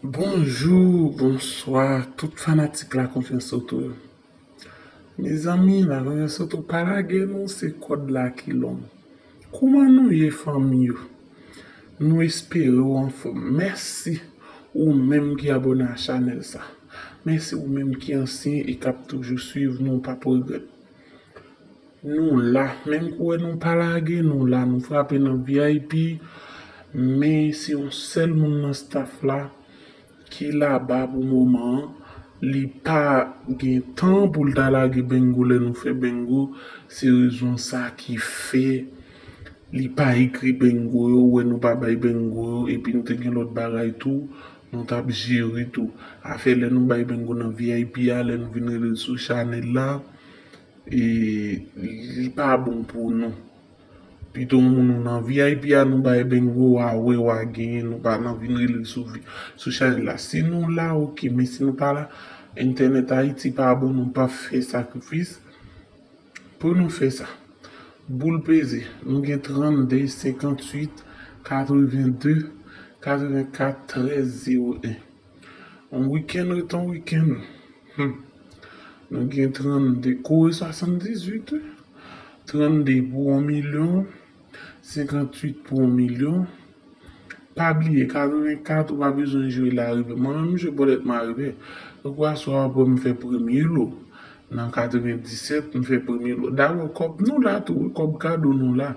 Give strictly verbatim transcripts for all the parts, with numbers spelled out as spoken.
Bonjou, bonswa, tout fanatik La Konfyans Loto yo. Mezanmi, La Konfyans Loto pa lage nou, se kòd la ki long. Kouman nou ye, fanmi yo? Nou espere w anfòm. Mèsi ou menm ki abòne a chanèl sa. Mèsi ou menm ki ansyen e k ap toujou swiv nou, w p ap regrèt. Nou la, menm kou wè nou pa lage, nou la, nou frape nan V I P. Men se yon sèl moun nan staff la ki laba pou moman an. Li pa gen tan pou l ta lage Bengo lè nou fè Bengo. Se rezon sa ki fè li pa ekri Bengo yo, ou wè nou pa bay Bengo yo, epi nou te gen lòt bagay tou, nou t ap jere tou. Afè lè nou bay Bengo nan V I P a, lè nou vin rele l sou chanèl la, e li pa bon pou nou. Pito moun nou nan V I P a, nou bay Bengo, w a wè, w a genyen, nou pa nan vin rele l sou vi-, sou chanèl la. Si nou la, oke, men si nou pa la, entènèt Ayiti pa bon, nou p ap fè sakrifis pou nou fè sa. Boul peze, nou gen trannde, senkantuit, katrevende, katrevenkat, trèz, zewo en. On wikenn ret on wikenn. Hmm. Nou gen trannde, kore swasanndizuit, wi. Trannde pou on milyon, senkantuit pou on milyon. Pa bliye, katrevenkat, ou pa bezwen jwe larive. Mwen menm, m jwe bòlèt larive. Donk, aswè a, pou m fè premye lo. Nan katrevendisèt, m fè premye lo. Dabò, kòb nou la tou, wi, kòb kado nou la.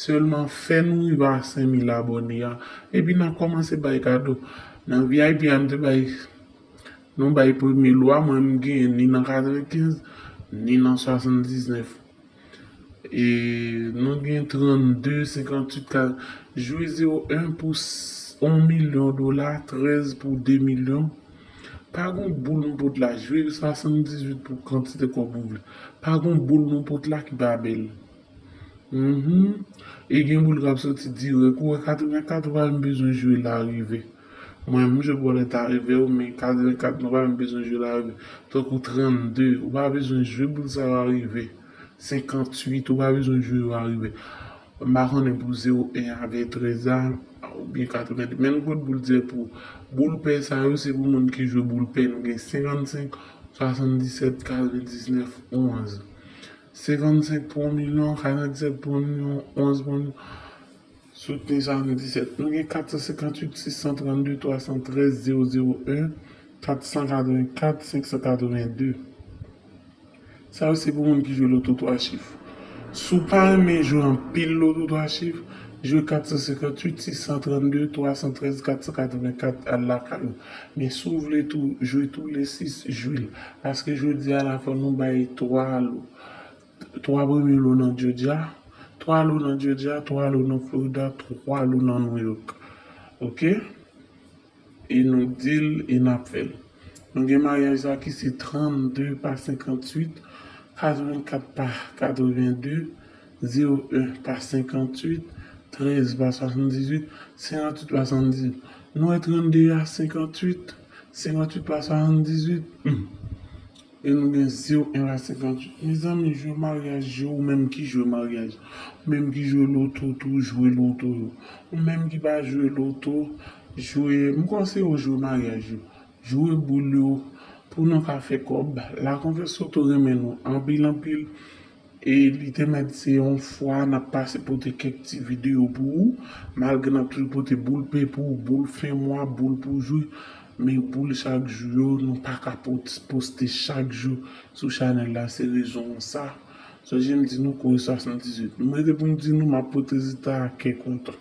Sèlman fè nou rive a senk mil abòne a. Epi n a kòmanse bay kado. Nan V I P a, m te bay, nou bay premye lo a, mwen m genyen ni nan katrevenkenz, ni nan swasanndiznèf. E nou gen trannde, senkantuit, ka jwe zewo en pou s-, on milyon dola, trèz pou de milyon. Pa gon boul m pot la, jwe swasanndizuit pou kantite kòb ou vle. Pa gon boul nou pot la ki pa bèl. Mhm. E gen boul k ap soti dirèk. Ou wè katrevenkat, ou pa menm bezwen jwe larive. Mwen, m jwe bòlèt larive, men katrevenkat, nou pa menm bezwen jwe larive. Tankou trannde, ou pa bezwen jwe boul sa larive. Senkantuit, ou pa bezwen jwe larive. M pa konnen pou zewo en avè trèz la, oubyen katrevende. Men nou pot boul dirèk pou boul pè sa yo, se pou moun ki jwe boul pè. Nou gen senkannsenk, swasanndisèt, katrevendiznèf, onz. Senkannsenk pou yon milyon, katrevendisèt pou yon milyon, onz pou yon milyon. Soutni swasanndisèt. Nou gen kat san senkantuit, sis san trannde, twa san trèz, zewo zewo en, kat san katrevenkat, senk san katrevende. Sa yo se pou moun ki jwe loto twa chif. Si w pa renmen jwe anpil loto twa chif, jwe kat san senkantuit, sis san trannde, twa san trèz, kat san katrevenkat, al lakay ou. Men si w vle tou, jwe tou le sis, jwe l. Paske jodi a la fò nou bay twa lo. Twa premye lo nan Georgia, twa lo nan Georgia, twa lo nan Florida, twa lo nan New York. Oke? E nou di l e n ap fè l. Nou gen maryaj sa ki se trannde pa senkantuit, katrevenkat pa katrevende, zewo en pa senkantuit, trèz pa swasanndizwit, senkantuit pa swasanndizwit. Nou wè trannde a senkantuit, senkantuit pa swasanndizwit. Hmm. E nou gen zewo en pa senkantuit. Mezanmi, jwe maryaj yo, ou menm ki jwe maryaj. Ou menm ki jwe loto tou, jwe loto yo. Ou menm ki pa jwe loto, jwe, m konseye w jwe maryaj yo. Jwe boul yo pou nou ka fè kòb. La Konfyans Loto renmen nou anpil, anpil. E li te mèt se yon fwa n ap pase pote kèk ti videyo pou ou. Malgre n ap toujou pote boul pè pou ou, boul fen mwa, boul pou jwe. Men boul chak jou yo, nou pa ka pot-, poste chak jou sou chanèl la. Se rezon sa. Sonje m di nou kore swasanndizwit. M rete pou m di nou, m ap pote rezilta a kè kontan.